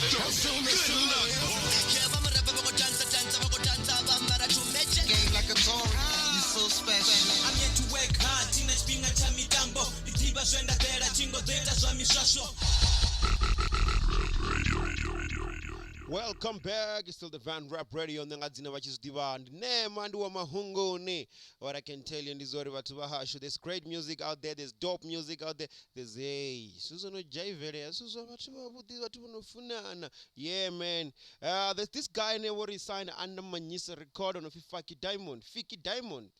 Game like a Tory, you so special. I'm here to work hard, thina tshifhinga tsha mitambo ndi ḓivha zwe nda ḓela thingo ḓo ita zwa miswaswo. Welcome back. It's still the Van Rap Radio. Nṋe nga dzina vha tshi zwi ḓivha ndi Nema, ndi wa Mahungoni. What I can tell you ndi zwa uri vhathu vha hashu, there's great music out there, there's dope music out there. There's hey, zwithu zwo no dzhaivelea, zwithu zwa vhathu vhavhuḓi, vhathu vho no funana. Yeah, man. There's this guy ne what he signed under Manyisa record on Faki Diamond. Fiki Diamond.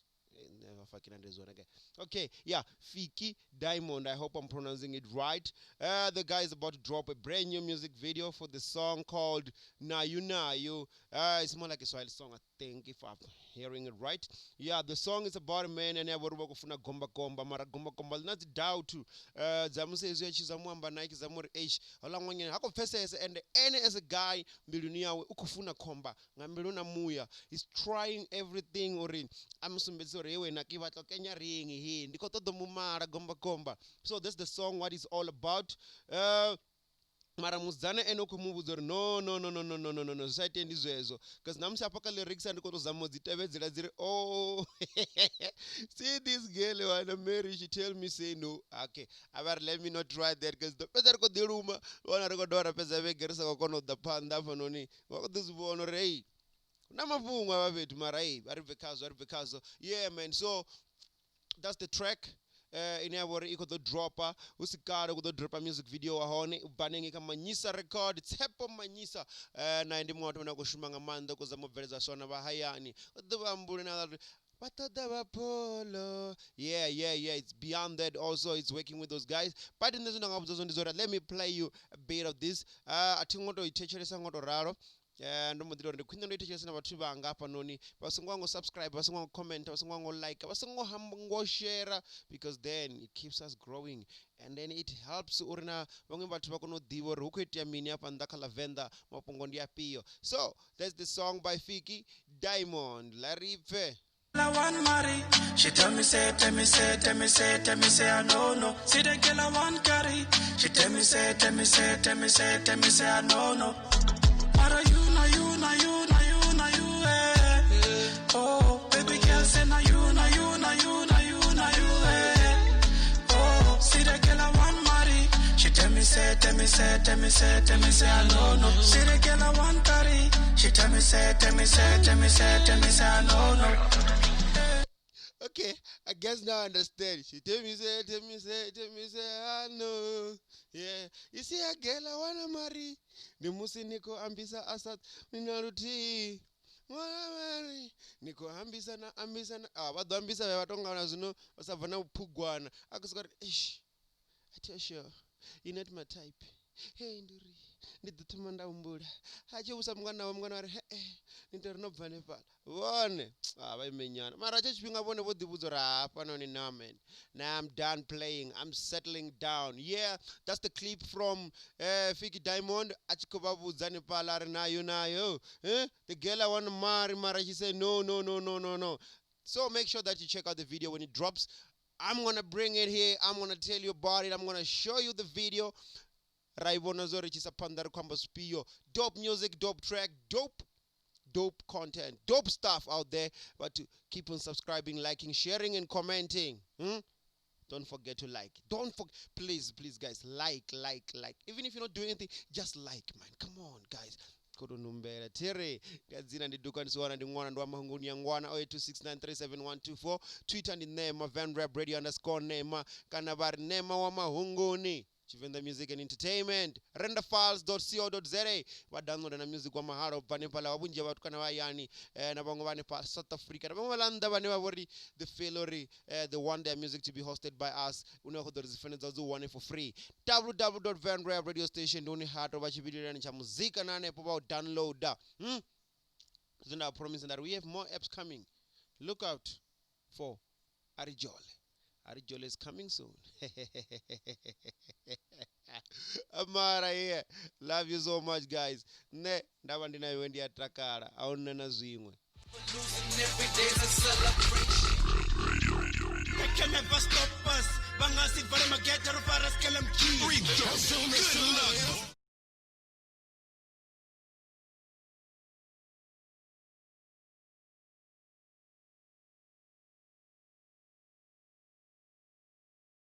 Never fucking understand again. Okay, yeah, Fiki Diamond. I hope I'm pronouncing it right. The guy is about to drop a brand new music video for the song called Nayu Nayu. It's more like a Swahili song, I think, if I'm hearing it right. Yeah, the song is about a man and kufuna gomba gomba mara gomba gomba lina dzi doubt dza musi hezwi a tshi zamu amba naye zamu uri eish houḽa ṅwanyana ha khou pfesesa and ene as a guy mbiluni yawe u khou funa khomba nga mbilu na muya. He's trying everything uri a mu sumbedzise uri hey wena ke batla o kenya ring he ndi khou ṱoḓa mu mala gomba gomba. So that's the song, what it's all about. Mara musidzana ene u khou mu vhudza uri no no no no no no no no no zwi sa itee ndi zwezwo, because na musi hafha kha lyrics a ndi khou tou zama u dzi tevhedzela dzi ri oh see this girl wanna marry, she tell me say no. Okay, a vha ri let me not try that because ḓo fhedza ri khou ḓi luma wana ri khou dovha ra fhedza vhege ri sa khou kona u ḓa phanḓa hafhanoni vha khou ḓi zwi vhona uri hei hu na mafhungo avha fhethu mara hei vha ri bve khazwo a ri bve khazwo. Yeah man, so that's the track ine ya vha uri i khou ḓo dropa hu si kale, u khou ḓo dropa music video wa hone u bva hanengei kha Manyisa Record. Tshepo Manyisa naye ndi muṅwe wa vhathu vhane vha khou shuma nga maanḓa u khou zama u bveledza vhaswa na vha hayani u ḓo vha humbule na uri vha ṱoḓa vha pholo. Yeah, it's beyond that also, it's working with those guys. But nṋe zwine nda nga vhudza zwone ndi zwa uri let me play you a bit of this. A thi ngo to i thetshelesa ngo to ralo. Ndo mbo ḓi uri ndi khwine ndo i thetshelesa na vhathu vhanga hafhanoni vha songo wango subscribe, vha songo wango comment, vha songo wango like, vha songo hango share, because then it keeps us growing and then it helps uri na vhaṅwe vhathu vha kone u ḓivha uri hu khou itea mini hafha nnḓa kha ḽa Venḓa, mafhungo ndi afhio. So that's the song by Fiki Diamond. La ri pfe. I want marry. She tell me say, tell me say, tell me say, tell me say I no no. See the girl I want carry. She tell me say, tell me say, tell me say, tell me say I no no. Mara you na you na you na you na you eh. Oh baby girl say na you na you na you na you na you eh. Oh see the girl I want marry. She tell me say, tell me say, tell me say, tell me say I no no. See the girl I want carry. She tell me say, tell me say, tell me say, tell me say I no no. Okay, I guess now I understand. She tell me say, tell me say, tell me say, I know. Yeah, you see a girl I wanna marry. Ndi musi ni khou ambisa a sa na luthihi. Wanna marry. Ni khou ambisa na ambisa na ah vha ḓo ambisa vha tonga na zwino vha sa bva na vhuphugwana. A khou sokou ri eish. A thi sure. You not my type. Hey ndi uri ndi ḓo thoma nda humbula. A tshi vhusa mungana wawe, mungana wa ri he ni tou ri no bva hanefhaḽa. Vhone ah vha imenyana. Mara tsho tshifhinga vhone vho ḓi vhudza uri hafhanoni no man. Now I'm done playing. I'm settling down. Yeah, that's the clip from Fiki Diamond. A tshi khou vha vhudza hanefhaḽa a ri nayo nayo. Eh? The girl I want to marry, mara she said no no no no no no. So make sure that you check out the video when it drops. I'm gonna bring it here. I'm gonna tell you about it. I'm gonna show you the video. Ra i vhona zwo ri tshi isa phanḓa ri khou amba zwifhio. Dope music, dope track, dope dope content, dope stuff out there. But to keep on subscribing, liking, sharing, and commenting. Don't forget to like. Don't forget, please, please, guys, like, like, like. Even if you're not doing anything, just like, man. Come on, guys. Kodo Tere nga dzina ndi Dukanisiwana ndi ṅwana ndi wa Mahunguni ya ngwana 08269371124. Twitter ndi Nema Van Rap Radio underscore Nema kana vha ri Nema wa Mahunguni. Tshivenda Music and Entertainment, renderfiles.co.za vha downloada na music wa mahala u bva hanefhaḽa wa vhunzhi ha vhathu kana vha hayani na vhaṅwe vha hanefha South Africa na vhaṅwe vha ḽa nnḓa vhane vha vhori they feel uri they want their music to be hosted by us, une vha khou ḓo uri dzi fene dzao dzi wane for free. www.vanrap radio station ndi hune ha tou vha tshivhilelani tsha muzika na hanefho vha u downloada. Zwine nda promise that we have more apps coming. Look out for Arijole. Arijole is coming soon. Amara here. Love you so much, guys. Ne ndavha ndi na iwe ndi a takala. A huna na zwiṅwe. They can never stop us. Bangasi vale mageta rufara skelem G. Good luck.